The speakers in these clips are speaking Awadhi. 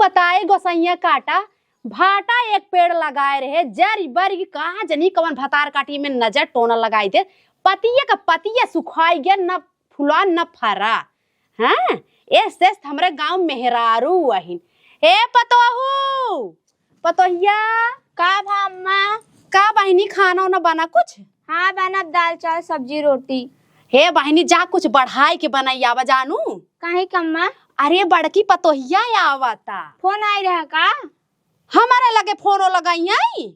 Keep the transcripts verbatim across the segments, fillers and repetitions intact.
बताए गोसैया काटा, भाटा एक पेड़ लगाए रहे, जरि बरि के कहाँ जनी कवन भतार काटी में नजर टोना लगाई दे, पतिया का पतिया सुखाई गया, न फुला न फरा। हाँ, ए से हमरे गाँव मेहरारू अहिन। ए पतोहू, पतोहिया। का भा अम्मा? का बहिनी, खाना उना बना कुछ? हाँ, बनत दाल चावल सब्जी रोटी। हे बहिनी, जा कुछ बढ़ाई के बनाई आवा जानू। काहे के अम्मा? अरे बड़की पतोहिया आवता। फोन आई रहा का? हमरे लगे फोनो लगाई आई?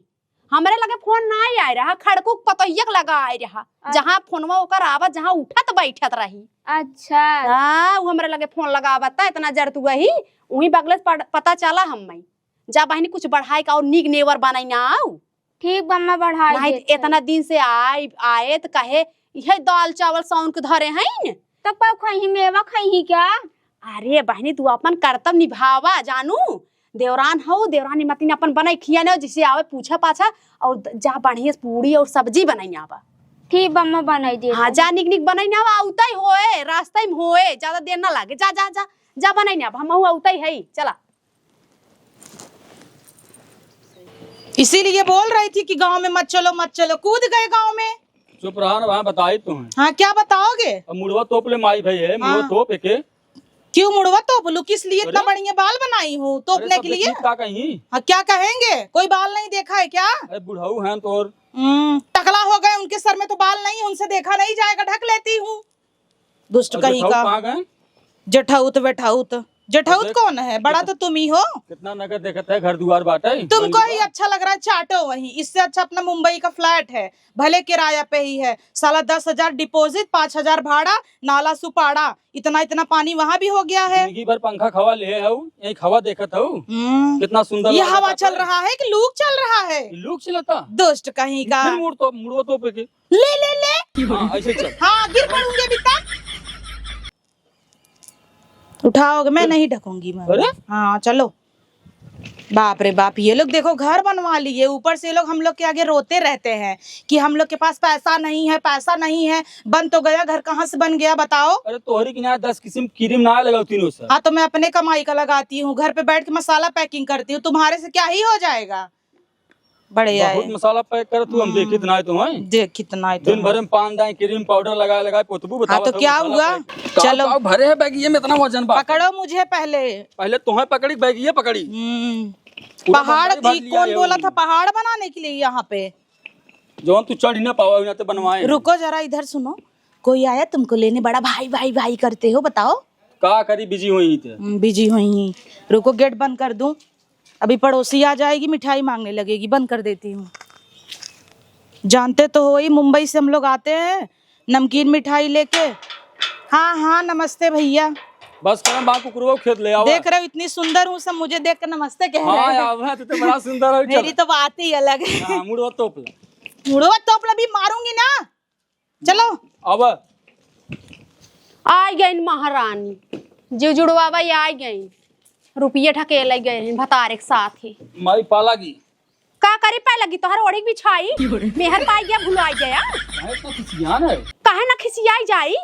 हमरे लगे फोन ना आए रहा, खड़कू के पतोहिया के लगा आए रहा। अच्छा। जहाँ फोनवा ओकर आवा, जहाँ उठत बैठत रही। अच्छा। हाँ, उ हमरे लगे फोन लगावता, इतना जर तू गही, उही बगले से पड़-, पता चला हम्मे। जा बहिनी, कुछ बढ़ाई का और नीक नेवर बनाई ना आऊ। ठीक बा, मैं बढ़ाई नाहीं देत त इतना हई। दिन से आए, आए त कहे, "इहे दाल चावल सौन के धरे हईन।" तब का खइही, मेवा खइही क्या? अरे बहिनी, तू अपन कर्तव्य निभावा जानू। देवरान हऊ, देवरानी मतिन अपन बनाई खिया न, जिसे आवे पूछा पाछा, और द-, जा बढ़िया से पूड़ी और सब्जी बनाई आवा। ठीक बा, मैं बनाई देत हाँ, हई। जा निक निक बनाई आवा, आउतै होए, रास्ता में होए, ज्यादा देर ना लागे। जा, जा, जा, जा बनाई आवा, हमहू आउतै हई, चला। इसीलिए बोल रही थी कि गांव में मत चलो, मत चलो, कूद गए गांव में। चुप रहा ना, वहाँ बताई तुम्हें। हाँ, क्या बताओगे? अब मुड़वा तोप ले माई भाई है, मुड़वा हाँ। तोप एके। क्यों मुड़वा तोप लूं? किस लिए इतना अरे? बढ़िया बाल बनाई हूँ तोपने अरे, सब के लिए? देखिए, का कहीं? हाँ, क्या कहेंगे? कोई बाल नहीं देखा है क्या? अरे, बुढ़ऊ हैं तो और हम्म, टकला हो गए, उनके सर में तो बाल नहीं है, उनसे देखा नहीं जाएगा, ढक लेती हूँ। दुष्ट और कहीं जेठाऊ का। कहाँ गए? जेठाउत वेठाउत। जेठाउत देख, कौन है? बड़ा तो तुम ही हो। कितना नगद देखत है, घर दुआर बाटे। तुमको ही अच्छा लग रहा है, चाटो वही। इससे अच्छा अपना मुंबई का फ्लैट है, भले किराया पे ही है। साला दस हजार डिपॉजिट, पाँच हजार भाड़ा, नाला सुपाड़ा, इतना इतना पानी वहां भी हो गया है। जिंदगी भर पंखा खवा ले हऊ, यही खवा देखत हऊ। हम्म। कितना सुंदर ये लागत हवा है। चल रहा है कि लूक चल रहा है? लूक चलता। दुष्ट कहीं का। फिर मुड़ तो, मुड़वा तोप के। ले, ले, ले। हाँ, ऐसे चल। हाँ, गिर पड़ूंगी अभी तक। उठाओगे, मैं नहीं ढकूंगी मैं। अरे? हाँ, चलो। बाप रे बाप, ये लोग देखो घर बनवा लिए, ऊपर से ये लोग हम लोग के आगे रोते रहते हैं कि हम लोग के पास पैसा नहीं है, पैसा नहीं है। बन तो गया घर, कहाँ से बन गया बताओ? अरे तोहरी किनारे दस किस्म क्रीम ना लगावती नो सर। हाँ, तो मैं अपने कमाई का लगाती हूँ, घर पे बैठ के मसाला पैकिंग करती हूँ, तुम्हारे से क्या ही हो जाएगा? बड़े आए। बहुत मसाला पैक करत हूँ, हम हम्म। देखित नाहीं तो हैं। देखित नाहीं तो दिन भर हैं। में पान दाएं, क्रीम पाउडर लगाए लगाए पोतबू हाँ, बतावत तो हूँ, क्या मसाला हुआ? पैक। का, चलो। का भरे है बैगिये में इतना वजन बा? पकड़ो मुझे पहले। पहले तोहे पकड़ी, बैगिये पकड़ी। हम्म। पूरा पहाड़ बम्बई भर की लिया कौन है बोला वो। था पहाड़ बनाने के लिए यहाँ पे? जौन तू चढ़ ही ना पावा, ना तो बनवाए। रुको जरा इधर सुनो, कोई आया तुमको लेने, बड़ा भाई भाई भाई करते हो, बताओ। का करी, बिजी होई ही ते। हम्म, बिजी होई ही। रुको, गेट बंद कर दूं। अभी पड़ोसी आ जाएगी, मिठाई मांगने लगेगी, बंद कर देती हूँ। जानते तो हो ही, मुंबई से हम लोग आते हैं नमकीन मिठाई लेके। हाँ, हाँ, नमस्ते भैया। बस करम बा, कुकुरवा खेत ले आवा। देख रहे हो, इतनी सुंदर हूँ, सब मुझे देख कर नमस्ते कह रहे हैं। हाँ, यार, वह तो बड़ा सुंदर है, चल। मेरी तो बात ही अलग है। हाँ, मुड़वा तोप ले। मुड़वा तोप ले, अभी मारूंगी ना। चलो। अब। आइ गइन महारानी, जीव जुड़वावा आइ गइन, रुपये ढकेले गए हैं भतारे के साथ ही। माई पालागी। का करी पालागी, तोहर ओढ़ी बिछाई, मेहर पाइ गया, भुलाइ गया। काहे इतना खिसियान है? काहे ना खिसियाई जाई?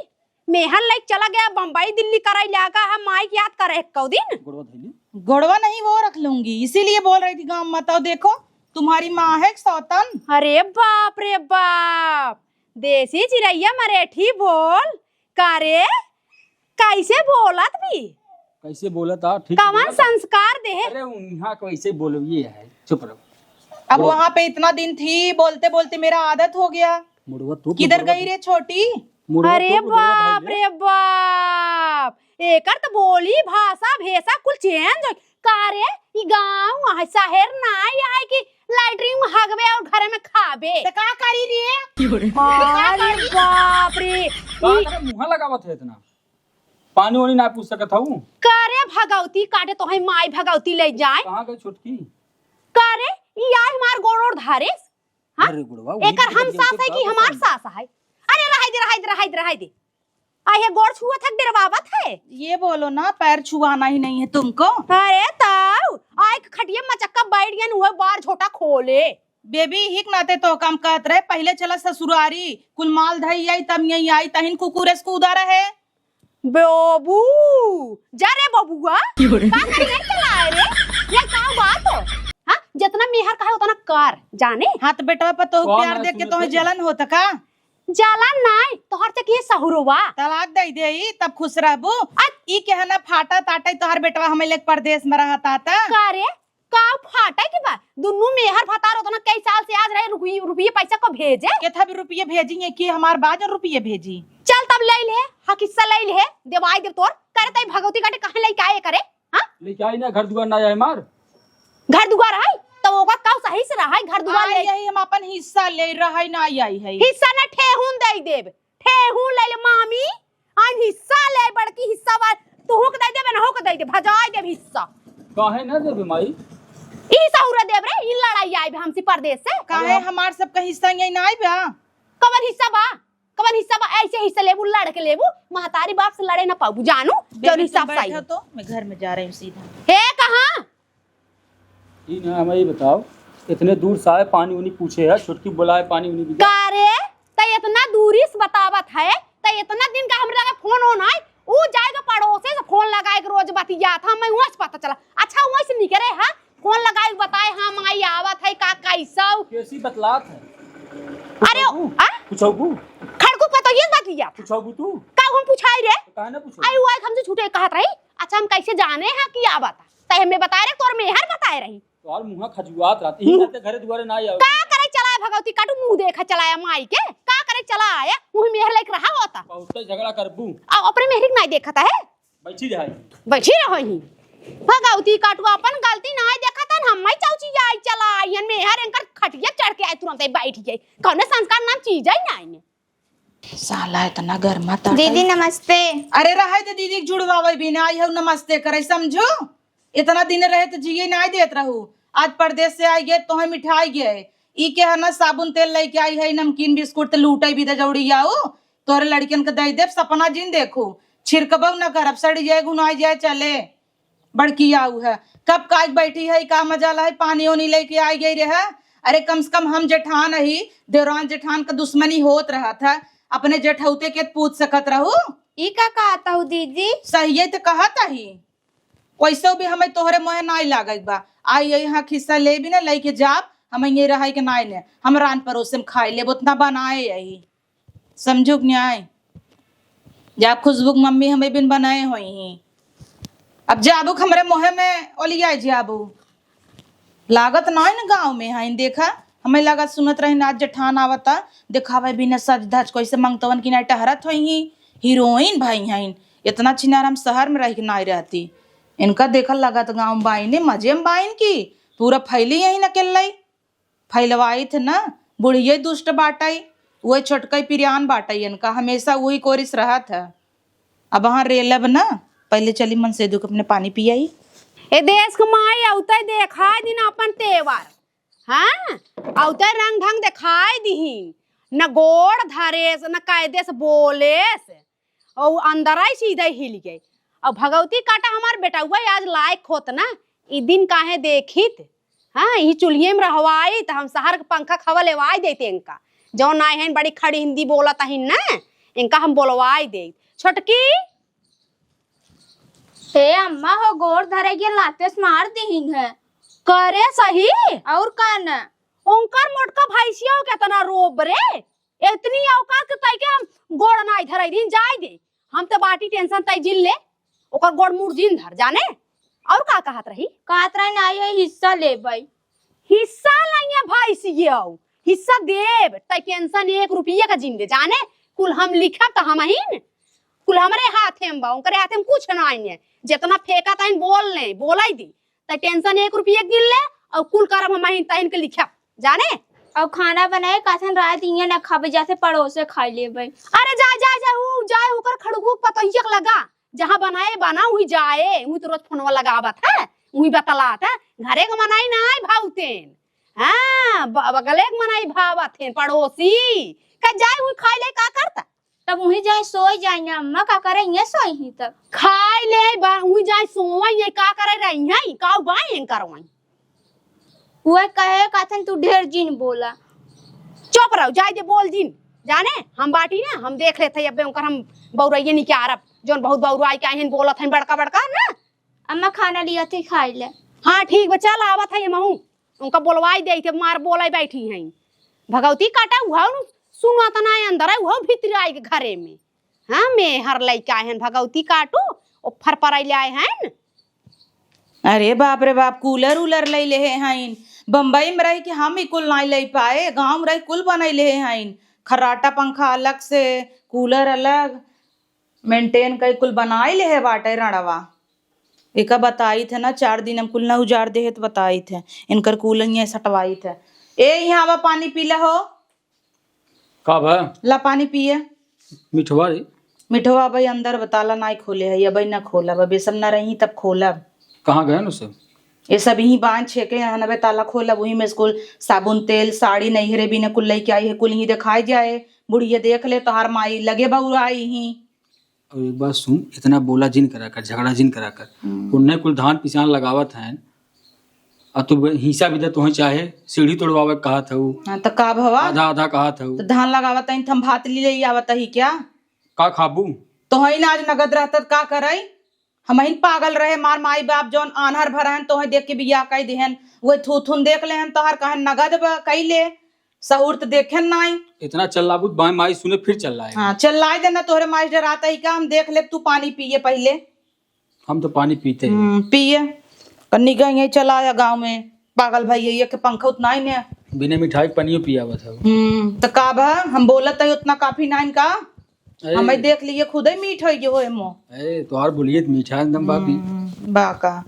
मेहर लइके चला गया बम्बई, दिल्ली कराई लागा है, माई के याद करे एक्को दिन। गोड़वा धइली। गोड़वा नहीं, वो रख लूंगी, इसीलिए बोल रही थी गाँव मत आओ, देखो तुम्हारी माँ है एक सौतन। अरे बाप रे बाप, देसी चिरैया मरेठी बोल, का रे? कैसे बोलत भी? कैसे बोलत आ? ठीक कवन बोलत आ। संस्कार दे? अरे, यहाँ कैसे बोलबी है? चुप रहो। अब बोल। वहाँ पे इतना दिन थी, बोलते बोलते मेरा आदत हो गया। मुड़वा तोप ले, किधर गई रे छोटी? मुड़वा अरे तोप ले, बाप रे बाप, एकर त बोली, भाषा, भेषा कुल चेंज हो। का रे, ई गाँव है, शहर नाहीं है कि लैट्रिन में हगबे और घरे में खाबे। त का करी रे? अरे बाप रे। का ई करे, मुँह लगावत है इतना? पानी वानी ना पूछ सकत हऊ? का रे भगौती काटे, तोहे माई भगौती ले जाए। कहाँ गई छोटकी? का रे, ई आए हमार गोड़ ओड़ धारेस? हाँ? अरे गुड़वा, वही एकर तो हम जल्दी सास उसे है कि कहा हमार पसंद। सास है? अरे रहाई दे, रहाई दे, रहाई दे, रहाई दे। आ, ये गोड़ छुअत है, डेरवावत है। ये बोलो ना, पैर छुआना ही नहीं है तुमको। अरे ताऊ, आए के खटिया मचक्का बैठ गया, वह बार झोटा खोले। बेबी, ही के नाते तो काम कहत रहे, पहले चला ससुरारी, कुल माल धई आई, तब यहीं आई, तहिन कुकुरे से कूदा रहे। बाबू, जा रे बबुआ, का करे नहीं चला रे? कर, जाने? हाँ, तो बेटवा पर तो कौन प्यार है देख के तुम्हें तोहे जलन होता का? जलन नाई, तोहर से किए सहुरवा। तलाक दे दे ई, तब खुश रहबू। अ- ई के है ना, फाटा ताटे तोहर बेटवा, हमें लेके परदेश में रहता था। का रे? का फाटे के बा? दुन्नू मेहर भतार उतना कई साल से आज रहे, रुपये, रुपये पैसा को भेजे? केथा भी रुपये भेजी है कि हमार बाजन रुपये भेजी? चल तब ले ले, हक हिस्सा ले ले, देवाई देव तोर। करे तई भगवती काटे कहाँ लेके आए करे? हाँ? लेके आई ना, घर दुआर ना आए मार। घर दुआर है, तो ओकर काऊ सही से रहा है, घर दुआर आई ले। यही हम अपन हिस्सा ले रहा है, ना आई है। हिस्सा ना ठेहुन दे देब, ठेहुन ले ले मामी, हम हिस्सा ले, बड़की हिस्सा बा, तुहू के दे देब, नहू के दे देब, भजाई देब हिस्सा। काहे ना देबे माई? ई सहुरा देब रे, ई लड़ाई आइब हमसे परदेश से। काहे हमार सबका हिस्सा यही ना आइब? कवन हिस्सा बा? कवन हिस्सा बा? ऐसे हिस्सा लेबू, लड़ के लेबू, महतारी बाप से लड़े ना पाबू, जानू, बेबी, जौन तुम हिसाब से आई। बैठो तो, मैं घर में जा रही हूँ सीधा। हे, कहाँ? ई ना, हमें ई बताओ, इतने दूर से आए, पानी उनी पूछे है, छोटकी बुलाए, पानी उनी भी दे। का रे, त इतना दूरी से बतावत है, त इतना दिन का हमरा लगे फोन होन है, ऊ जाएगा पड़ोसे से फोन लगाए के रोज बतियात है, मैं वहाँ से पता चला। अच्छा, वहाँ से निकरे है, फोन लगाए के बताए, हाँ माई आवत है, का कैसा? कैसी बतलात है? अरे, कुछ होगू? आ? कुछ होगू? खड़कू पतोहिए से बतियात है। कुछ होगू तू? का हम पूछाई रे? तो काहे ना पूछो? आई हुआ हमसे छूटे कहत रही, अच्छा हम कैसे जाने हैं कि आवत है? तै हमें बताए रहे, तोर मेहर बताए रही। तोर मुँह खजुआत रहती, ही मुँह रहते घरे दुआरे ना आवे। का करे चलाए भगवती काटू, मुँह देखा चलाया माई के, का करे चलाया, मुँह मेहर लाइक रहा होता। बहुत झगड़ा करबू। अब अपने मेहरी के नाई देखता है। बैठी रही। बैठी रही। भगवती काटू अपन गलती नाई देखता, हम मैं चाउची आई चला आई, मेहर एंकर खटिया चढ़ के आई तुरंत ही बैठ गई। कौने संस्कार नाम चीज है ना इन्हें। साला इतना गर्मा ताटा। दीदी नमस्ते। अरे रहे दे दीदी के जुड़वावे भी ना आई हो, नमस्ते करे समझो। इतना दिन रहे तो जिए ना देत रहू, आज परदेश से आई गए तोहे मिठाई गए। ई के है ना साबुन तेल लेके आई है, नमकीन बिस्कुट तो लूटे भी दे जौड़ी आओ, तोरे लड़कियन के दे देब, सपना जिन देखू, छिड़कबो न करब, सड़ी जाए गुनाई जाए चले। बड़की आऊ है, कब काज बैठी है, का मजा ला है, पानी ओनी लेके आई गई रहे। अरे कम से कम हम जेठान ही, देवरान जेठान का दुश्मनी होत रहत है, अपने जेठौते के पूछ सकत रहू। ई का कहत हऊ दीदी? सहिए तो कहत ही, वैसे भी हमें तोहरे मोहे नाई लागत बा। आई यही हाँ खिस्सा ले भी ना लेके जाब, हमें ये रहे के नाई ने, हम रान परोसे में खाई लेब, उतना बनाए यही। समझू कि न्याय? जा खुशबू के मम्मी हमें बिन बनाए होई ही। अब जाबू के हमरे मोहे में ओलिया जाबू। लागत नाई न गाँव में हईन, देखा, हमें लागत सुनत रही ना, आज जेठान आवता, देखावे बिना सज धज कैसे मंगतवन की नाई टहरत होई ही। हीरोइन भाई हईन, इतना छिनार हम शहर में रह के नाई रहती। इनका देखल लागत गाँव में बाइन, मजे में बाइन की पूरा फैली यही न अकेले। फैलवाइत है ना, बुढ़िये दुष्ट बाटई, वही छोटकई पिरियान बाटई, इनका हमेशा वही कोरिस रहत है। अब हाँ रेलब ना, पहले चली मनसेदू के अपने पानी पियाई। ए देश के माई अउते देखाई दिन अपन तेवर, हाँ, अउते रंग ढंग देखाई दिही, न गोड़ धरेस, न कायदे से बोलेस। और अंदर आई सीधे हिल गए। और भगवती काटा हमार बेटउआ आज लायक होत ना, ई दिन काहे देखित? हाँ, ई चुल्हिए में रहवाई त हम शहर के पंखा खवा लेवाई देते इनका। जौन आए हैं बड़ी खड़ी हिंदी बोलत ही ना, इनका हम बोलवाई दे। छोटकी। हे अम्मा हो, गोड़ धरे के लाते से मार दीहिन है। करे सही? और का न? उनकर मोटका भैंसिया केतना रोब रे। इतनी औकात के तई के हम गोड़ नाई धराई दिन जाए दे। हम तो बाटी टेंशन तई जिन ले, ओकर गोड़ मुड़ जिन धर जाने। और का कहत रही? कहत रही ना ये हिस्सा लेबै। हिस्सा लइया भाई से ये आओ, हिस्सा देब, तई टेंशन एक रुपया का जिन ले जाने। कुल हम लिखब त हम हीन, कुल हमरे हाथे में बा, ओकरे हाथे में कुछ नाई है। जितना फेंका तइन बोल ले, बोलाई दी। त टेंशन एक रुपया गिन ले, और कुल करब हम अहिन तहिन के लिखब, जाने? और खाना बनाए काथन रात इहाँ न खाबे, जाते पड़ोसे खाई लेबे। अरे जा, जा, जा, ऊ जाए ओकर खड़गू पतोहिया के लगा, जहाँ बनाए बना, उही जाए, उही तो रोज फोनवा लगावत है, उही बतलात है, घरे के मनाई ना आए भावतेन। हाँ, ब-, बगले के मनाई भावत है, पड़ोसी, का जाए उही खाई ले, का करता? तब उही जाए सोई जाए ना अम्मा, का करे इहाँ सोई ही तब? खाई ले बा, उही जाए सोई है, का करे रही है, का बाएं करवाई? उहे कहे कहथन तू ढेर जिन बोला। चुप रहो, जाए दे बोल जिन। जाने, हम बाटी ना, हम देख लेते अबे उनकर हम बौरइये निकारब, जौन बहुत बौराई के आइन बोलत हैं बड़का बड़का ना। अम्मा खाना लिया थे खाई ले। हाँ ठीक बा, चल आवत है महू। उनका बोलवाई देई थे, मार बोलाई बैठी हैं। भगवती काटा उहउ सुनत ना अंदर है, उहउ भीतर आई के घरे में। हाँ, मेहर लइका हन भगवती काटू, ओ फरफराई ले आए हन। अरे बाप रे बाप, कूलर उलर लइ लेहे हइन। बम्बई में रहि के हम ई कुल नाई लइ पाए, गाँव में रहि कुल बनइ लेहे हइन। खर्राटा पंखा अलग से, कूलर अलग, मेंटेन कइ कुल बनाइ लेहे बाटे रणवा। एका बताइत है ना, चार दिन हम कुल ना उजाड़ देहे त बताइत है, इनकर कूलर हियाँ सटवाइत है। ए, इहाँ आवा, पानी पी ले हो। का भा? ला पानी पिए। मिठवा रे। मिठवा अबे अंदर बताला नाई खोले है, अबे ना खोलब, अबे सब ना रही तब खोलब। कहाँ गए न सब? ये सब यहीं बांध छेके यहाँ नबे ताला खोलब, वही में स्कूल साबुन तेल साड़ी नैहरे बिने कुल लेके आई है, कुल यहीं दिखाई जाए। बुढ़िया देख ले तोहार माई लगे बउराई ही। और एक बात सुन, इतना बोला जिन करा कर, झगड़ा जिन करा कर। हम्म। उन्हें कुल धान पिसान लगावत हैं, आ तू हिस्सा भी दे, तोहे चाहे सीढ़ी तोड़वावे के कहत हऊ, हाँ, त का भवा? आधा आधा कहत हऊ। त धान लगावत हईन, त हम भात ली ले आवत ही क्या? का खाबू? तोहे ना आज नगद रहत त का करई? हमहिन पागल रहे, मार माई बाप जौन आन्हर भर हन, तोहे देख के बियाह कई दिहन, वही थूथुन देख लेहन, तोहर कहन नगद बा, कई ले, सहूर त देखेन नाई। इतना चल्लाबू त बाएं माई सुने फिर चल्लाए। हाँ, चल्लाए देना, तोहरे माई डरात ही का, हम देख लेब, तू पानी पिए पहिले। हम तो पानी पीते हैं। हम्म, पिए। कन्नी गई है, चला आया गाँव में, पागल भाई है, ये के पंखा उतना ही ने। बिना मिठाई के पनियो पियावत है। हम्म, त का बा, हम बोलत है उतना काफी नाइन का? अरे। हमें देख लिए, खुदे मीठ होई गयो है मो। अरे, तोहार बोलिए त मीठा एकदम बाकी। हम्म, बा का।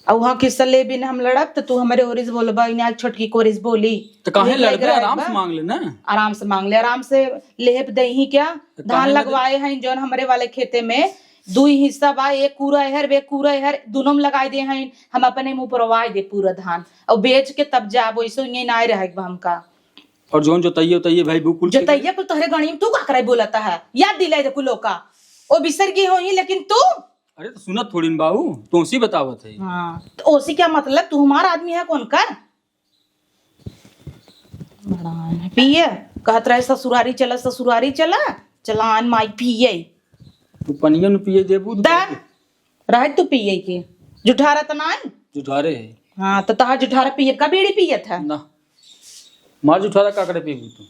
आ उहाँ किस्सा ले बिन हम लड़ब, त तू हमरे ओरिस बोलबा, इन्हें आज छोटकी को ओरिस बोली। त काहे लड़बे? आराम से मांग ले ना। आराम से मांग ले, आराम से लेहब दही क्या? त धान काहे ना दे- लगवाए हैं जौन हमरे वाले खेते में, दुई हिस्सा बा, एक कूरा एहर, एक कूरा एहर, दुनों में लगाए दे हैं, हम अपने मुँह पर वाए दे पूरा धान, और बेच के तब जाब, वैसे उइये नाय रहे बा हमका। और जौन जोतइये उतइये भाई, वो कुल के जोतइये कुल तोहरे गणी में तू का करे बोलता है? याद दिलाए दे कुल ओका। ओ बिसर गई होई, लेकिन तू? अरे तो सुनत थोड़ी न बाऊ, तो ओसी बतावत है। हाँ, तो ओसी क्या मतलब? तू हमार आदमी है कौन कर? बड़ा है, पिए। कहत रहे ससुरारी चला, ससुरारी चला, चला आन माई पिए। तू पनिया न पिए देबू तो दा, रहे तू पिए के। जुठारा त नाई? जुठारे है। हाँ, तो तहार जुठारा पिए का बीड़ी पियत है? ना। मार जुठारा का करे पीबू तू?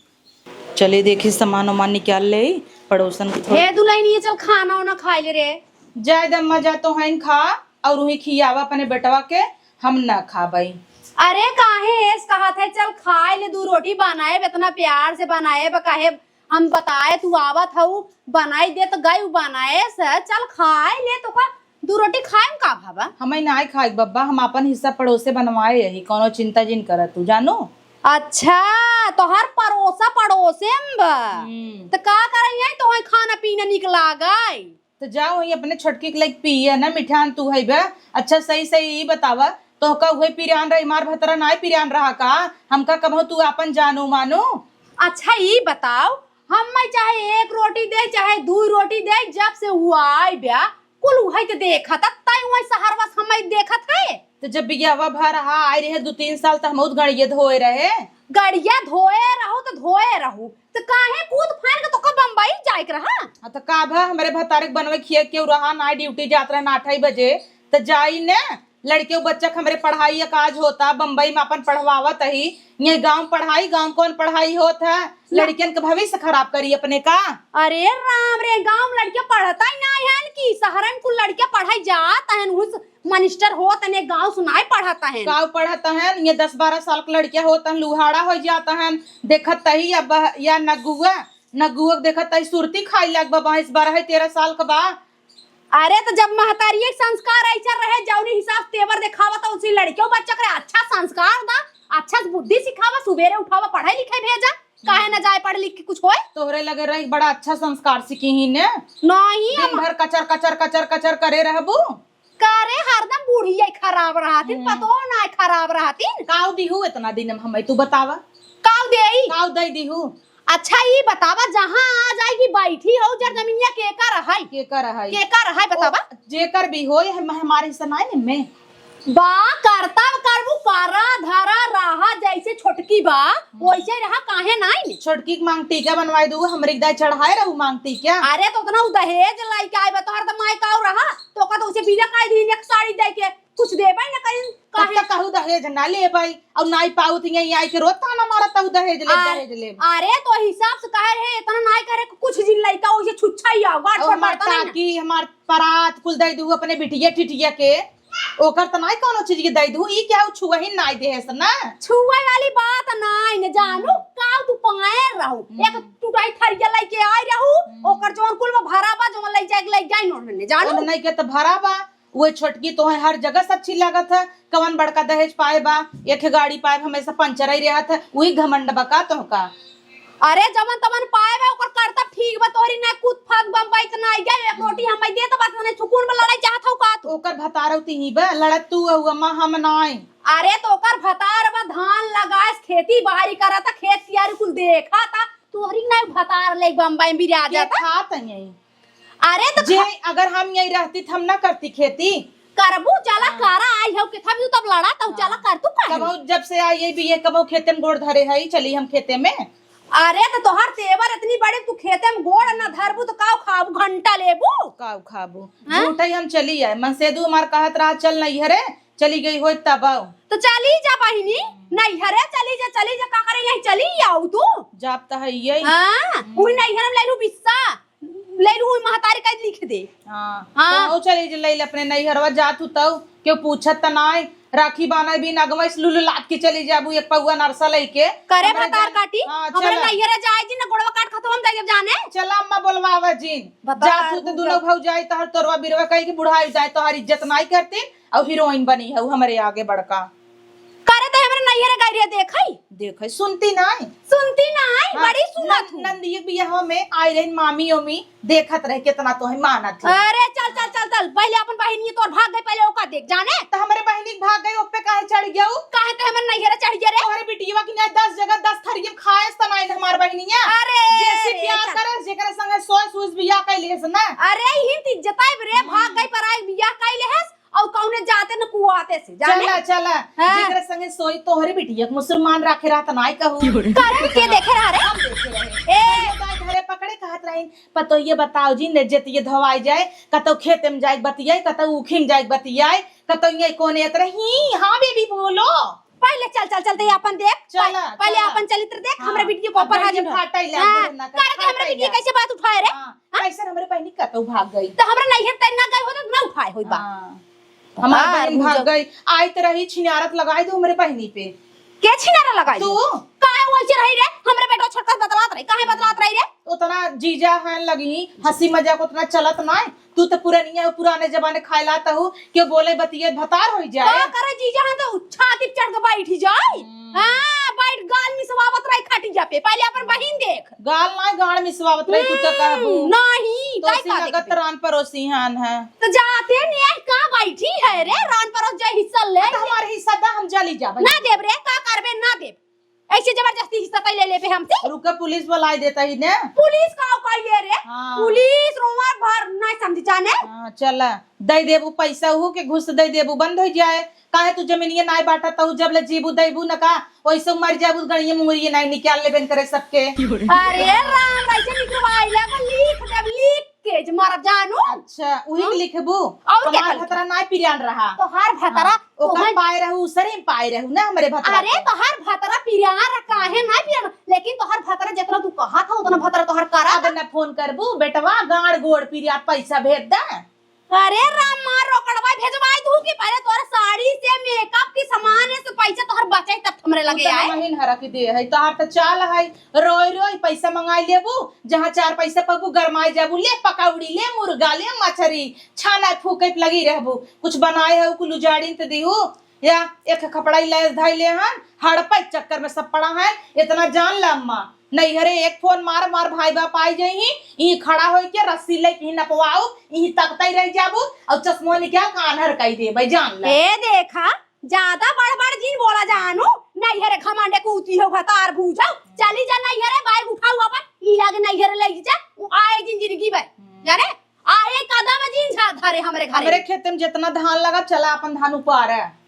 चले देखी सामान वामान निकाल ले, पड़ोसन के थोड़ा। हे दुल्हनिया, चल खाना वाना खाए ले रे। जाए दे अम्मा, जा तो हइन खा और वही खियावा अपने बेटवा के, हम ना खाबई। अरे काहे एस कहत है, चल खाए ले, दू रोटी बनाए बे, इतना प्यार से बनाए बे, काहे हम बताए तू आवत हऊ, बनाई दे तो गई बनाए से, चल खाए ले, तो का दू रोटी खाए में का भावा? हमें नाय खाए बब्बा, हम अपन हिस्सा पड़ोसे बनवाए यही, कोनो चिंता जिन कर तू जानू। अच्छा, तोहर परोसा पड़ोसे में बा। हम्म। त का करई है, तोहे खाना पीना निक लागई? त जाओ वहीं अपने छोटकी के लइके पिए ना मिठान तू है बे। अच्छा सही सही ई बतावा, तोहका उहे पिरान रही, मार भतरा नाय पिरान रहा का? हमका कबहू तू आपन जानू मानू? अच्छा ई बताओ, हमें चाहे एक रोटी दे, चाहे दू रोटी दे, जब से हुआ आई ब्या, कुल उहइ त देखत, तइ उहइ सहरवा से हमइ देखत है। त जब बियाहवा भा रहा, आइ रहे दू तीन साल, त हमहू त गड़िया धोए रहे। गड़िया धोए रहू त धोए रहू, त काहे कूद फान के तोका बम्बई जाए के रहा? हाँ, त का भा, हमरे भतारे के बनवे खिया केहू रहा, ना ड्यूटी जात रहे, ना आठ बजे, त जाई ने। लड़के बच्चा के हमरे पढ़ाई का काज होता, बम्बई में अपन पढ़वावत ही, ये गाँव पढ़ाई, गाँव कौन पढ़ाई होत है? ना। लड़कियन के भविष्य खराब करी अपने का। अरे राम रे, गाँव में लड़कियां पढ़ता ही ना है कि शहर में कुल लड़कियां पढ़ाई जात हैं, उस मनिस्टर होत हैं, गाँव सुनाए पढ़ता है। गाँव पढ़ता है, ये दस बारह साल के लड़कियां होत हैं, लुहाड़ा हो जाता है, देखत ही या बह-, या नगुआ, नगुआ के देखत ही सुरती खाई लाग बा, बाईस बारह है, तेरह साल का बा। अरे, त जब महतारी एक संस्कार ऐसा रहे, जौनी हिसाब से तेवर देखावा, त उसी लड़कियों बच्चा करे अच्छा संस्कार दा, अच्छा से बुद्धि सिखावा, सुबेरे उठावा, पढ़े लिखे भेजा, काहे ना जाए पढ़ लिख के कुछ होए? तोहरे लगे रही बड़ा अच्छा संस्कार सीखी ही ने। नहीं, दिन हम भर कचर, कचर, कचर, कचर करे रहबू। करे हरदम बुढ़िया खराब रहतिन, हम्म। पतो ना खराब रहतिन। काऊ दिहू इतना दिन में हमें, तू बतावा। काऊ देई? काऊ दे दिहू? अच्छा, ई बतावा, जहाँ आ जाए कि बैठी हो, जर जमीनिया केकर है? केकर है? केकर है, बतावा। ओ, जेकर भी होई, हम, हमारे हिस्सा नाई निम्मे। बा, करता करबू, करा, धरा, रहा, जैसे छोटकी बा, हम्म। वैसे रहा, काहे नाई? छोटकी के मांग टीका बनवाई दू, हमरे के दाई चढ़ाए रहू मांग टीका। अरे, तो उतना उ दहेज लाई के आए बा, तोहर त माई काऊ रहा, तो ओका तो उसे बिदा काई दी, एक साड़ी दे के, कुछ देबै न करिन। तब काहे? तक कहू दहेज ना लेबै, और नाई पाउत यहीं आई के रोज ताना मारत हऊ दहेज लेब, आ, दहेज लेब। अरे तो हिसाब से कहे रहे, इतना नाई करे कि कुछ जिन लइका ओइसे छुच्छा ही आओ, गाड़ और छोड़ हमार पड़ता नहीं ना। टाकी, हमार परात कुल दे दू अपने बिटिया टिटिया के, ओकर त नाई कौनो चीज के दे दू, ई क्या उ छुआ ही नाई देहेस ना? छुए वाली बात नाई ने जानू, हम्म। का तू पाए रहू, हम्म। एक टुटाई थरिया लइके आई रहू, हम्म। ओकर जौन कुल में भरा बा, जौन लइ जाए के लइ जाए नोट में ने जानू। ओन नहीं के त भरा बा, वो छोटकी तोहे हर जगह से अच्छी लागत है। कवन बड़का दहेज पाए बा, एक गाड़ी पाए बा, हमेशा पंचर ही रहत है, वही घमंड बा का तोहका? अरे जवन तवन पाए बा, ओकर करतब ठीक बा, तोहरी ना कूद फाद बम्बई त ना आई गया, एक रोटी हम दे त बस, मने सुकून में लड़ाई चाहत हऊ का तू? ओकर भतारव तिही बा, लड़त तू हऊ अम्मा, हम नाई। अरे तो ओकर भतार बा, धान लगाएस, खेती बाड़ी करत, खेत कियारी कुल देखत, तोहरी ना भतार ले बम्बई में बिराज के जाता। खात है यही? अरे तो जे खा- अगर हम यहीं रहती त हम ना करती खेती। करबू, चला हाँ। करा, आई हऊ के थम तब लड़ा, तब हाँ। चला कर तू काहे? कबहू जब से आई है भी ये कबहू खेते में गोड़ धरे है, चली हम खेते में। अरे तो तोहार तेवर इतनी बड़ी, तू खेते में गोड़ ना धरबू तो काव खाबू, घंटा लेबू? काव खाबू? हाँ? झूठा ही हम चली आए, मनसेदू हमार कहत रहा चल नैहरे, चली गई होई तब आओ। तो चली जा बहिनी, नैहरे चली जा, चली जा, का करे यहीं चली आओ तू। जाब त है यही। हाँ, हम्म। वही नैहर में ले लू बिस्सा। ले लू, महतारी का लिख दे। हाँ, हाँ। तो चली जे ले ले अपने नैहरवा जात हू तऊ, केहू पूछत त नाय, राखी बान्हे बिन अगवा से लुलु लाद के चली जाबू एक पौआ नरसा लेके। करे हमरे भतार जान-, काटी, हाँ, हमरे चला। नैहरे जाए जी न गोड़वा काट खतम हम जाए जाने। चला अम्मा बोलवावा जी। भतार जात हू तो बुझा। दुनो भौजाई तहर तोरवा बिरवा कही कि बुढ़ाई जाए तोहार इज्जत नाय करती, और हीरोइन बनी है हमरे आगे बड़का। करे त हमरे नैहरे गई रहे देखई। देखई, सुनती नाय। सुनती नाय, हाँ, बड़ी सुनत नन-, हूँ। नंदिये बियाह में आई रही मामी ओमी, देखत रहे कितना तोहे मानत है। अरे चल, चल, चल, चल, पहले अपन बहिनी तोर भाग गई, पहले ओका देख, जाने? त हमरे बहिनी के भाग गई, ओपे काहे चढ़ गया उ? काहे ते हमरे नैहरे चढ़ गया रे? तोहरे बिटिया की ना दस जगह दस थरिये खाएस त नाय हमार बहिनिया। अरे जैसे रे, प्यार चल। करे, जेकरे संगे सोए सूझ बियाह कैले हस ना। अरे हिन त इज्जत आइब रे, हम्म। भाग गई पराई बियाह कैले हस, और कौने जाते न कुआते से, जाने? चला, चला। हाँ। जेकरे संगे सोई तोहरे बिटिया के मुसलमान राखे रहत नाय कहू। क्यों रे? करे के देखे रहा रे? हम देखे रहे। ए। पहले दाई घरे पकड़े कहत रही, पतोहिए बताओ जी, ने जेतिए धोवाई जाए, कतौ खेते में जाए बतियाए, कतौ ऊखी में जाए बतियाए, कतौ ये कोने एत रही। हाँ बेबी बोलो। पहले चल, चल, चल, ते अपन देख। चला, पह-, पहले चला। अपन चरित्र देख, हाँ, हमरे बिटिया को अब ऊपर हाजिर हो। फाटै ले, हाँ, बोल ना कर, करे ते हमरे फाटै बिटिया ले। कैसे बात उठाए रे? हाँ, हाँ? कैसे हमरे बहिनी कतौ भाग गई? तो हमरे नैहर तैना गई होत ना उठाए होई बा। हाँ। हमार हाँ, बहिन भाग बुझल। गई, आई त रही छिनारत लगाई दो हमरे बहिनी पे। के छिनारा लगाई? तू। काहे वैसे रही रे? हमरे बेटवा छोटका बतलात रही, काहे बतलात रही रे? उतना जीजा है लगी, हंसी मजाक उतना चलत नाय। तू तो पुरनिया, पुराने जमाने खाए लात हूँ, क्यों बोले बतिये भतार होई जाए। का करे जीजा है तो छाती पे चढ़ के बैठी जाए। हम्म। हाँ, बैठ गाल मिसवावत रही खटिया पे। पहले अपन बहिन देख। गाल नाय गाड़ मिसवावत रही, तू तो हम्म, कहबू। नहीं, तो काहे का सिंगत देखबे? रान परोसी हान है। तो जाते ने का बैठी है रे, रान परोस जा हिस्सा ले। तो हमार हिस्सा दा, हम जली जाबे। ना देब रे, का करबे, ना देब। ऐसे जबरदस्ती हिस्सा कई ले लेबे हमसे? रुका, पुलिस बुलाई देता ही ने। पुलिस का कई ले रे? हाँ। पुलिस रोवा भर ना समझ जाने। हाँ, चला, दे देबू पैसा, उहू के घूस दे देबू, बंद हो जाए। काहे तू जमीनिया नाय बांटा तऊ, जब ले जीबू देबू न का, वैसे मर जाबू, गणिये मुंगरिये नाय निकाल लेबेन करे सबके। अरे राम, ऐसे निकलवाई ले, लिख देब, लिख के जे मर जानू। अच्छा, उही के हाँ? लिखबू? और क्या हमार कर भतरा नाय पिरियान रहा। तोहार भतरा, हाँ, ओकर तोहार पाए रहू, उसरे में पाए रहू ना हमरे भतरा अरे, के। तोहार भतरा पिरियान रहा, काहे नाय पिरियान? लेकिन तोहार भतरा जितना तू कहा था, उतना भतरा तोहार करा अब था। न फोन करबू, बेटवा, गाड़ गोड़ पिरिया पैसा भेज दे। अरे राम, मार रोकड़वा भेजवाई दू कि पहले तोरा साड़ी से, मेकअप की सामान से पैसा तोहर बचे तब हमरे लगे तू तो आए। हमहिन हरा के दे है, तोहार तो चाल है, रोई रोई पैसा मंगाई लेबू, जहाँ चार पैसा पाबू गरमाई जाबू, ले पकौड़ी, ले मुर्गा, ले मछरी, छाना फूके पे लगी रहबू, कुछ बनाए है कुल उजाड़ी त दिहू, या एक खपड़ा ही लैस धई ले हन, हड़पै चक्कर में सब पड़ा है। इतना जान ला अम्मा, नैहरे एक फोन मार, मार भाई बाप आई जइहीं, इहीं खड़ा होई के रस्सी लेके इहीं नपवाऊ, इहीं तकतई रह जाबू, और चश्मो निकाल के आन्हर कई देबै, जान ला। ए देखा, ज्यादा बड़ बड़ जिन बोला जानू, नैहरे घमंडे कूती हो भतार भूजो, चली जा नैहरे, बैग उठाऊ अपन, ई लागे नैहरे ले जा, उ आए जिन जिंदगी बे, हम्म। जाने? आ एक कदम जिन झा धरे हमरे घरे। हमरे खेते में जितना धान लगा, चला अपन धान उपारे।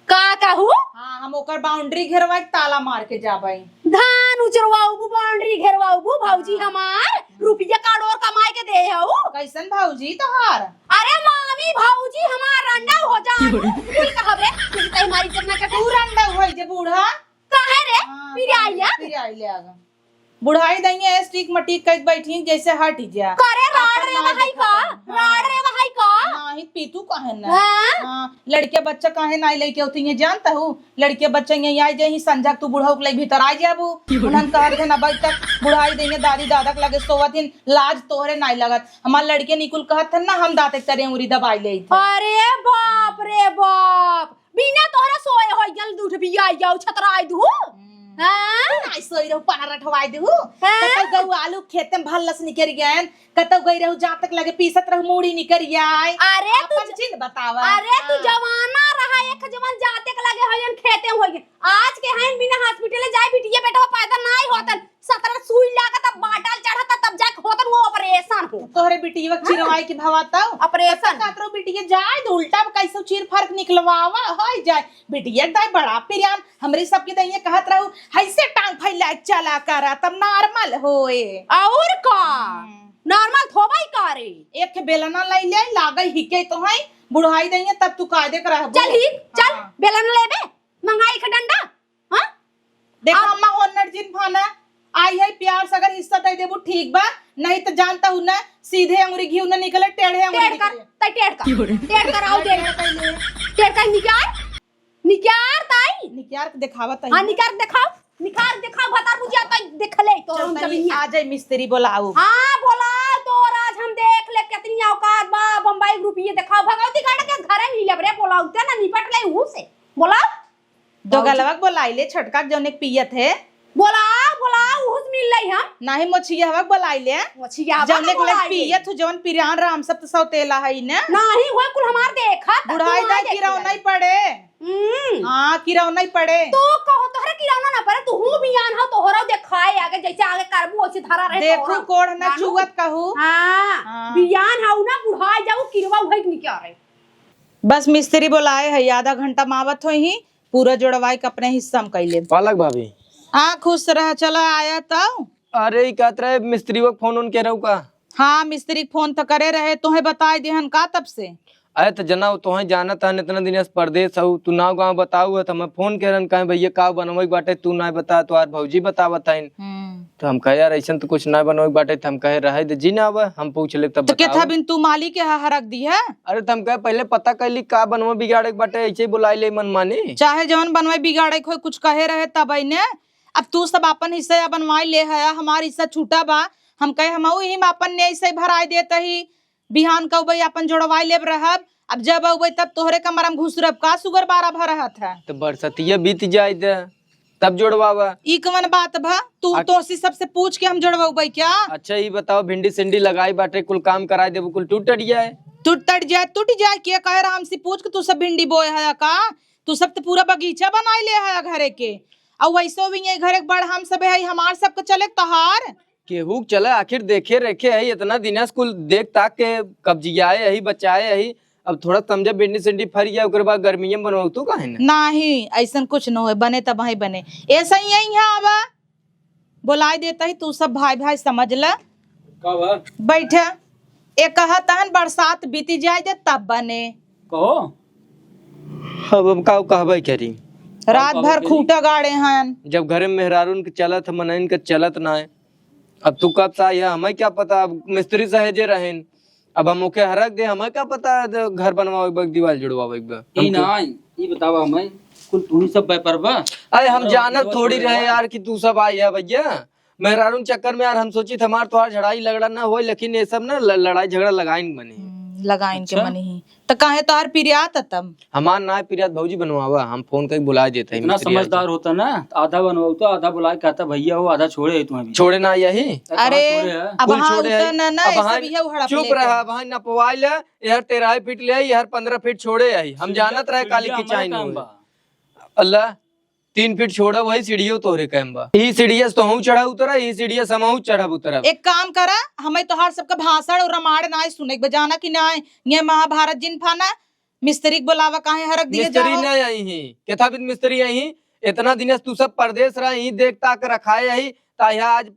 का कहू? हाँ, हम ओकर बाउंड्री घेरवा के ताला मार के जाबे। धान उचरवाउबू, बाउंड्री घेरवाउबू, भौजी हाँ। हमार। रुपया करोड़ कमाए के दे हऊ। कैसन भौजी तोहार? अरे मामी, भौजी हमार रंडा हो जा। कुल कहब रे, तू तो हमारी इज्जत ना करते। तू रंडा होइ जे बूढ़ा। काहे रे? हाँ, पिराइया? पिराइले आगा। बुढ़ाई दइया स्टिक मटिक कइके बैठी जैसे हट जा। करे राड़ आपन रे ना वहाई देखा का? कर। हाँ। राड़ रे वहाई का? नाही पीतू काहे ना? हाँ? हाँ, लड़के बच्चा काहे ना लेके होती है जानता हूँ? लड़के बच्चा यहीं आइ जाई, संझा के तू बुढ़ऊ के लइ भीतर आइ जाबू। उन्हन कहत है ना, "अबइ तक बुढ़ाई देंगे, दादी दादा के लगे सोवत हिन, लाज तोहरे नाई लगत।" हमार लड़के निकुल कहत है ना, हम दाँत एक तरे अंगुरी दबाई लेइत है। अरे बाप रे बाप, बिना तोहरा सोए होइ गल, दूठ भी आइ जाऊ, छतराइ दू। हम्म। हाँ? तू नाई सोई रहू, पाना रठवाइ दू। हाँ? कतौ गऊ आलू खेते में भल्लस निकरि गएन, कतौ गई रहू, जहाँ तक लगे पीसत रहू, मूड़ी निकरि आए। अरे तू अपन ज-, चिन्ह बतावा। अरे तू हाँ। जमाना रहा, एक जमान जाते के लगे होयन खेते होई। आज के हैं बिना हॉस्पिटल जाए बिटिया बेटवा पैदा नाई होतन। सतरह सुई लागत, तब बाटल चढ़त, तब जाके होतन वो ऑपरेशन हो। तोहरे बिटिया के हाँ। चिरवाई के भवा तब। ऑपरेशन। सतरह बिटिया जाए तो उल्टा में कैसे चीर फर्क निकलवावा होई जाए। बिटिया के दाई बड़ा पिरियान, हमरे सबके दाई ये कहत रहू, "हैसे टांग फैला के चला करा, तब नॉर्मल होए।" और का? हम्म। नॉर्मल थोबा ही का रे? एक ठे बेलना लइ ले, लागई हिके तो है, बुढ़ाई दइया तब तू कायदे के रहबू। चल ही, चल, हाँ। बेलना लेबे, मंगा एक डंडा, हाँ? देखा अब अम्मा, होन्नट जिन फाना, आई है प्यार से अगर हिस्सा दे देबू ठीक बा, नहीं तो जानता हूँ ना, सीधे अंगुरी घी ना निकले, टेढ़े अंगुरी टेढ़ कर, निकले। तै टेढ़ कर, टेढ़ कर, आओ दे। टेढ़ कर ले। टेढ़ कर निकाल। निकार ताई। निकार के देखावत है। हाँ, निकार देखाओ। निकार देखाओ, भतार बुझिया ताई देख ले तो चल हम तनी जमीनिया। आ जाए मिस्त्री बोलाओ। हाँ, बोलाओ तो आज हम देख ले कितनी औकात बा, बम्बई के रुपये देखाओ। भगवती गाड़ा के घरे मिलब रे, बोलाओ ते ना निपट ले उहू से। बोलाओ। दो बाबूजी। गलवा के बोलाई ले, छोटका के जौन एक पियत है। बोलाओ, बोलाओ, उहू से मिल ले हम। नाही मोछिया हवा के बोलाई ले। मोछिया हवा जौन के एक बोलाई ले। पियत हो, जौन पिरान राम सब तो सौतेला है ना। नाही, वो कुल हमार देखा था, बुढ़ाई तू आ दा देख किराओ ले। नहीं पड़े। हम्म। हाँ, किराओ नहीं पड़े। तो कहो, तोहरे किराओ ना पड़े, तू हूँ बियान हो, तोहरा देखाए आगे, जैसे आगे करबू, वैसे धरा रहे देखू, तोहरा। कोढ़ ना जानू? चुअत कहू। हाँ, हाँ। बियान हो ना, बुढ़ाई जाऊ, किरवा उहे के निकारे। बस मिस्त्री बोलाए है, आधा घंटा में आवत होइहीं, पूरा जोड़वाई के अपने हिस्सा में कइले। पालक भाभी। हाँ, खुश रह, चला आया तउ। अरे, ई कहत रहे, मिस्त्रीवा के फोन ओन के रहू का? हाँ, मिस्त्री के फोन त करे रहे, तोहे बताइ देहन का तब से? अरे, त जना, तोहे जानत हन, इतना दिन से परदेस हऊ, तू नाव गाँव बताऊ है, त हमें फोन के रहन, कहे, "भैया, का बनवई बाटे, तू नाय बता, तोहार भौजी बतावत हईन।" हम्म। त हम कहे, "यार, अइसन त कुछ नाय बनवई बाटे," त हम कहे, "रहे दे जी ना, अब हम पूछ लेब, तब त केथा बताऊ।" बिन तू मालिक के हा हरक दी है? अरे, त हम कहे, "पहिले पता कइली, का बनवा बिगाड़े के बाटे, अइसे ही बोलाइ ले मनमानी।" चाहे जवन बनवई बिगाड़े के होई, कुछ कहे रहे तब अइने, अब तू सब आपन हिस्सा बनवाइ ले हया, हमार हिस्सा छूटा बा। हम कहे, "हमहू इही में आपन नेई से भराइ देत ही, बिहान का अउबे आपन जोड़वाइ लेब रहब, अब जब अउबे तब तोहरे कमरा में घुसरब का, सुगर बारा भर रहत है।" त बरसतिया बीत जाए दे, तब जोड़वावा। ई कवन बात भा? तू आ- तोसी सबसे पूछ के हम जोड़वउबे क्या? अच्छा, ई बताओ, भिंडी सिंडी लगाई बाटे, कुल काम कराइ देबू, कुल टूट टट जाए। टूट टट जाए, टूट जाए, के कहे रहा हमसे पूछ के तू सब भिंडी बोए हया का? तू सब त पूरा बगीचा बनाइ ले हया घरे के। अउ वैसो भी ये घरे के बड़ हम सबे हई, हमार सबके चले तोहार। केहू के चले, आखिर देखे रेखे हई, इतना दिना से कुल देख ताक के कब्जियाए हई, बचाए हई। अब थोड़ा समझा, भिंडी सिंडी फर गया, ओकरे बाद गर्मिये में बनवाऊ तू काहे ना? नाही, अइसन कुछ न होए, बने तबही बने। ऐसा ही यही है, आवा, बोलाइ देत ही, तू सब भाई भाई समझ ला। का बा? बैठा। ए कहा तहन बरसात बीती जाए दे तब बने। कहो। अब, अब का कहबे करी? रात का भर कहबे करी? खूंटा गाड़े हन। जब घरे में मेहरारून के चलत ह, मनइन के चलत ना है। अब तू कब से आई है, हमें क्या पता, अब मिस्त्री सहेजे रहेन। अब हम ओके हरक दे, हमें क्या पता द-, घर बनवावे के बा, दीवार जुड़वावे के बा। ई हम तो ना, ई बतावा हमें, कुल तू ही सब व्यापार बा? अरे हम अरे जानत दीवार थोड़ी रहे छोड़े यार कि तू सब आई है भैया। मेहरारून चक्कर में यार हम सोची थ हमार तोहार झड़ाई झगड़ा ना होए, लेकिन ये सब ना ल-, लड़ाई झगड़ा लगाइन बनी। हम्म, लगाइन के अच्छा। बनी ही। त काहे तोहार पिरियात तब? हमार ना पिरियात भौजी बनवावा, हम फोन करके बुलाइ देत ही इतना मिस्त्री समझदार आज। होता ना, त आधा बनवाऊ तो आधा बुलाए कहता, "भैया हो, आधा छोड़े है तुम्हें भी।" छोड़े ना यही? अरे, कहाँ अरे, छोड़े है? अब कुल हाँ, छोड़े उतना है। ना, ना, अब ये हाँ, सब ये हड़प चुप लेके। रहा, अब हाँ नपवाइ ले, यार तेरह फीट ले आई, यार पन्द्रह फीट छोड़े आई। हम सीढ़िया, जानत रहे काली सीढ़िया की हमारे चाइन काम होए। बा। अल्लाह, तीन फीट छोड़ा, वही सीढ़ियो तोहरे काम बा। ई सीढ़िया से तोहू चढ़ा उतरा, ई सीढ़िया से हमहू चढ़ब उतरब। एक काम करा, हमें तोहार सबका भाषण और रामायण नाय सुने के बा, जाना कि नाय? ये महाभारत जिन फाना, मिस्त्री के बोलावा, काहे हरक दिए मिस्त्री जाओ? ना आई ही, केथा बिन मिस्त्री आई ही? इतना दिन से तू सब परदेस रहा ही, देख ताक रखाए ही, ता यहाँ आज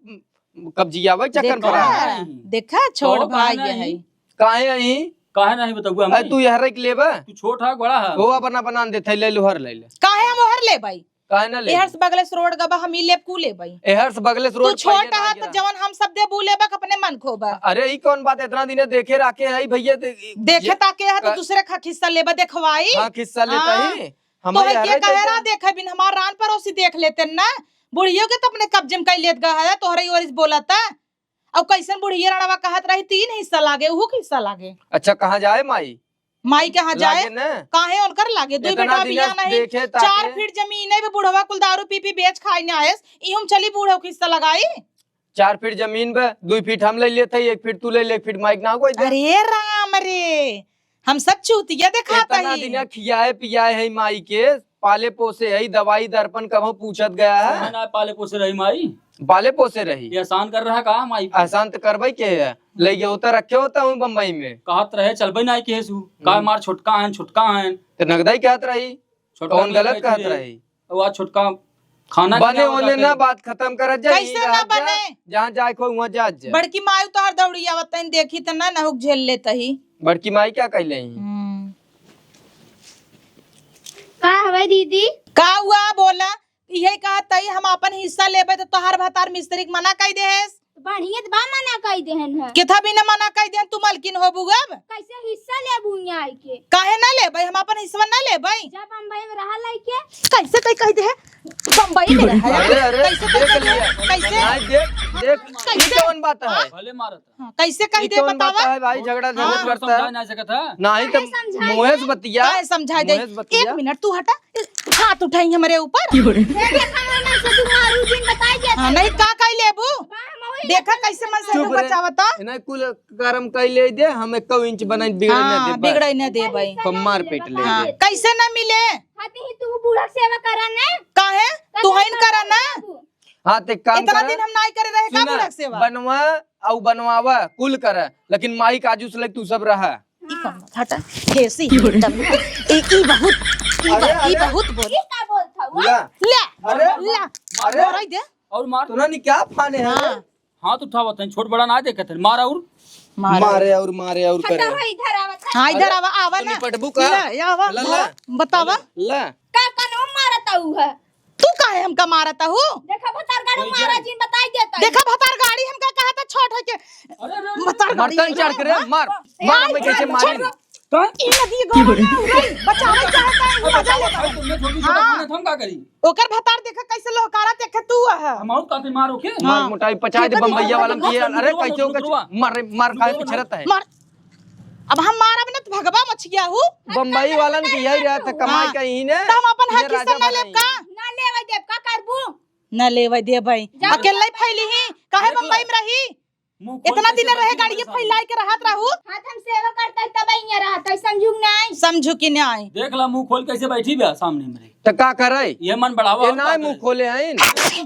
कब्जियावे के चक्कर में देखा, पड़ा है। देखा, छोट तो भाई काहे ये नहीं? है। काहे अही? काहे नहीं बतउआ अरे, हमनी? तू यहरे के लेबा? तू छोट है, बड़ा है? हो, अपना बना देत है, ले लो, हर ले ले। काहे हम ओहर लेबई? काहे ना लेबे? एहर से बगले से रोड गबा, हम ई लेब, कू लेबई? एहर से बगले से तू रोड छोट पहिले ना है, तो गया। जवन हम सब देबू, लेबा के अपने मन खोबा। अरे, ई कौन बात, इतना दिने देखे राखे है भैया, दे-, देखे ये ताके है, तो का- दूसरे का खिस्सा लेबा, देखवाई। हाँ, खिस्सा लेता हाँ। ही। हम तोहरे यार के है कहे देता। रहा, देखे बिन हमार रान पड़ोसी देख लेते ना। बुढ़ियो के तो अपने कब्जे में कई लेत गा है, तोहरे ओर से बोलता। अब कैसन बुढ़िया रणवा कहत रही, तीन हिस्सा लागे, उहू के हिस्सा लागे। अच्छा, कहाँ जाए माई? माई कहाँ जाए? लागे न। काहे उनकर लागे? दुई इतना बेटा दिन बिया नहीं, देखे ताके। चार फीट जमीन है, बुढ़वा कुल दारू पी पी बेच खाई ना आयस, इहुम चली बूढ़ो के हिस्सा लगाई। चार फीट जमीन बे, दुई फीट हम ले लेते, एक फीट तू ले ले, एक फीट माई के नाव कोई दे। अरे राम रे, हम सब चूतिया देखाता इतना ही। दिना खियाए पियाए है माई के, पाले पोसे है, दवाई दर्पण कबहूँ पूछत गया है? कौन ना पाले पोसे रही माई? पाले पोसे रही। ये एहसान कर रहा का माई पे? एहसान तो करबे के है, ले गया होता, रखे होता हूँ बम्बई में। कहत रहे चलबे ना के हेसु, का हम्म। मार छोटका है, छोटका है। तो नगदाई कहत रही, छोटका कौन के गलत लेके कहत रही? वो आज छोटका खाना बने खिलावत होने ना, बात खत्म करत जा, कैसे यहीं ना रहत जा, बने? जहाँ जाए को वहाँ जात जा। बड़की माई तोहर दौड़ी आवत तैन देखी त ना, नहुक झेल लेत ही। बड़की माई क्या कहले ही? हम्म। का हवे दीदी? का हुआ बोला? इहे कहत तई हम आपन हिस्सा लेबे त तोहार भतार मिस्त्री के मना कई देहेस। बढ़िया त बा मना कई देहन है। केथा बिना मना कई देहन, तू मलकिन होबू अब? कैसे हिस्सा लेबू यहाँ आइके? काहे ना लेबै, हम आपन हिस्सा ना लेबै? जब हम भाई में रहा लइके। कैसे कई कह दे है? बम्बई में रहा है। अरे, अरे, कैसे कह दे है? कैसे? नहीं, देख, देख, कैसे? ये कौन बात है? हाँ? भले मारत है। हाँ, कैसे कह ये दे कौन बात बतावा? है भाई, झगड़ा हाँ। झगड़ा करता है। समझा ना सकत है। नहीं तो काहे समझाई मुँहे से है? बतिया। काहे समझाई दे? मुँहे से बतिया। एक मिनट, तू हटा। हाथ उठाई हमरे ऊपर। ये देखा ना, ना, से तू मारू जिन बताई देता। हाँ, नहीं, का कई लेबू? बा, हम वही देखा कैसे मन से चुप तू रे। बचावता। इन्हें कुल करम कई ले दे, हम एको इंच बनाई बिगड़े ना हाँ, दे, बस। बिगड़े ना दे भाई। हम मार पीट ले हाँ, दे। कैसे ना मिले? खाती ही तू बूढ़ा सेवा करा ना। काहे? तू हइन करा ना। हाँ, ते काम इतना करा। दिन हम नाई करे रहे, का सुना, बूढ़ा सेवा? बनवा अउ बनवावा, कुल करा, लेकिन माई काजू से लग तू सब रहा। ई कौन बात? हटा। हेसी एकदम। ई, ई बहुत, ई अरे, बा-, ई अरे। बहुत बोल। ई का बोलत हऊ? ला। ले। अरे। ला। अरे। बोराई दे। और मार। तोरा नी क्या फाने है हाँ। रे? हाथ उठावत है, छोट बड़ा ना देखत है। मार और। मार। मारे और, मारे और हटा करे। हो, इधर आवत है। हाँ, इधर अरे, आवा, आवा तो ना। निपटबू का? ले, आवा। ला, ला। बतावा। ला। का कनो मारत हऊ है? तू काहे हमका मारत हऊ? देखा भतार गाड़ी कोई मारा जाए? जिन बताई देता है। देखा भतार गाड़ी हमका कहा था छोट है के। अरे, अरे, अरे, भतार गाड़ी मरतन है। चढ़ के रे, हाँ? मार, ए, मार, हमें कैसे मारी? छोड़। का? ई नदी गोरा ना उठाई, बचावे चाहता है, ई मजा लेता है। तुमने छोटी छोटी हाँ। खाने थम का करी? ओकर भतार देखा कैसे लोहकारा देखे तू है। हम आउत काते मारो के? मार हाँ। मोटाई पचाई दे रुकवा, बम्बैया रुकवा, वालन की, रुकवा, अरे रुकवा, कैसे रुकवा, ओकर रुकवा। मार, मार खाए रुकवा, पिछड़त है। मार। अब हम मारब न त भगबा मछिया हूँ। बम्बई वालन की यही रहत है, कमाई हाँ। कहीं ने। त हम अपन ये हक हिस्सा राजा ना लेब बनाई। का? ना लेवे देब, का करबू? ना लेवे देबै। जा अकेले फैली ही, काहे देख लो। बम्बई में रही? मुँह खोल इतना कैसे दिन रहे बैठी गाड़ी मेरे फैलाई सामने। के रहत रहू। हाँ, त हम सेवा करते तब यहाँ रहत, समझू कि नहीं? समझू कि नहीं? देख ला, मुँह खोल कैसे बैठी बा सामने मेरे। त का करे? ये मन बढ़ावा ये और ना का मुँह करे? खोले हैं।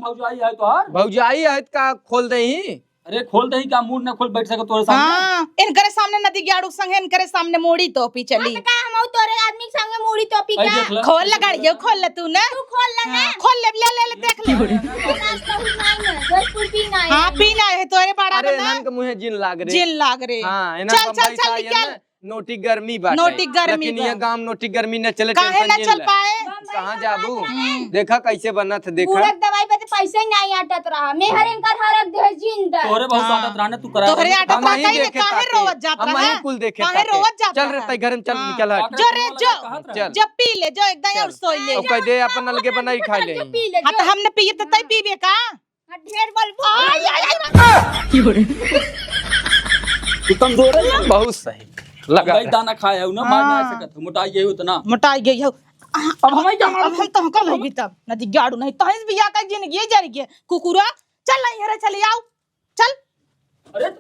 भौजाई है तोहार? भौजाई है त का खोल दे ही? अरे खोल दही का, मूड़ ना खोल बैठ सके तोरे सामने। हाँ, इनकरे सामने नदी ग्याड़ू संगे इनकरे सामने मूड़ी तोपी चली। हाँ, तो का हम तोरे आदमी के संगे मूड़ी तोपी आई का? देख ला। खोल ले गाड़ियो, खोल ले तू ना। तू खोल ले ना। हाँ, खोल ले, ले, ले, ले, देख ले। नाश्ता कुछ नहीं है, जोधपुर पीना है। हाँ, पीना है, तोरे बड़ा अरे बना। इनन के मुँहे जिन लाग रे। जिन लाग रे। हाँ, इनन चल, चल, बम्बई चल, से आई है निकल। ना। नोटी गर्मी बाटे। नोटी गर्मी लेकिन बा। ये गांव नोटी गर्मी न चले, काहे tension न जिन चल ले। पाए? कहाँ जाबू? हम्म। देखा कैसे बनत है, देखा। बूढ़क दवाई पे तो पैसे ही नहीं आटत रहा। मेहर इनकर हरक दे जिंदा। तोहरे बहुत हाँ। आटत रहा ना, तू करा तोहरे दे। आटत हम रहा, ही कहीं देखे काहे ताके। रोवत जात हम रहा? ही कुल देखे काहे ताके। रोवत जात चल रे, रहा? तई घर में चल, हाँ। निकल हट। जो रे, जो। चल। जब पी ले, जो एकदम चल। और सोई ले। ओके दे, अपन अलगे बनाई खा ले। जो पी ले, हाँ, जो। तो हमने पिए तो तई पीबे का? हाँ, ढेर बोलबू। आय, आय, आय, आय। की हो रे? तू कमजोर है। बहुत सही। लगा भाई रहा। दाना खाया हूँ ना, मार ना हाँ। सकत हो, मोटाई गई उतना। मोटाई गई हो। अब हमें क्या मालूम? अब हम तो हमका लगी तब। नदी गाड़ू नहीं, तहीं से बिया का जिंदगी जर गया। कुकुरा, चल नहीं हरे, चले आओ। चल। अरे,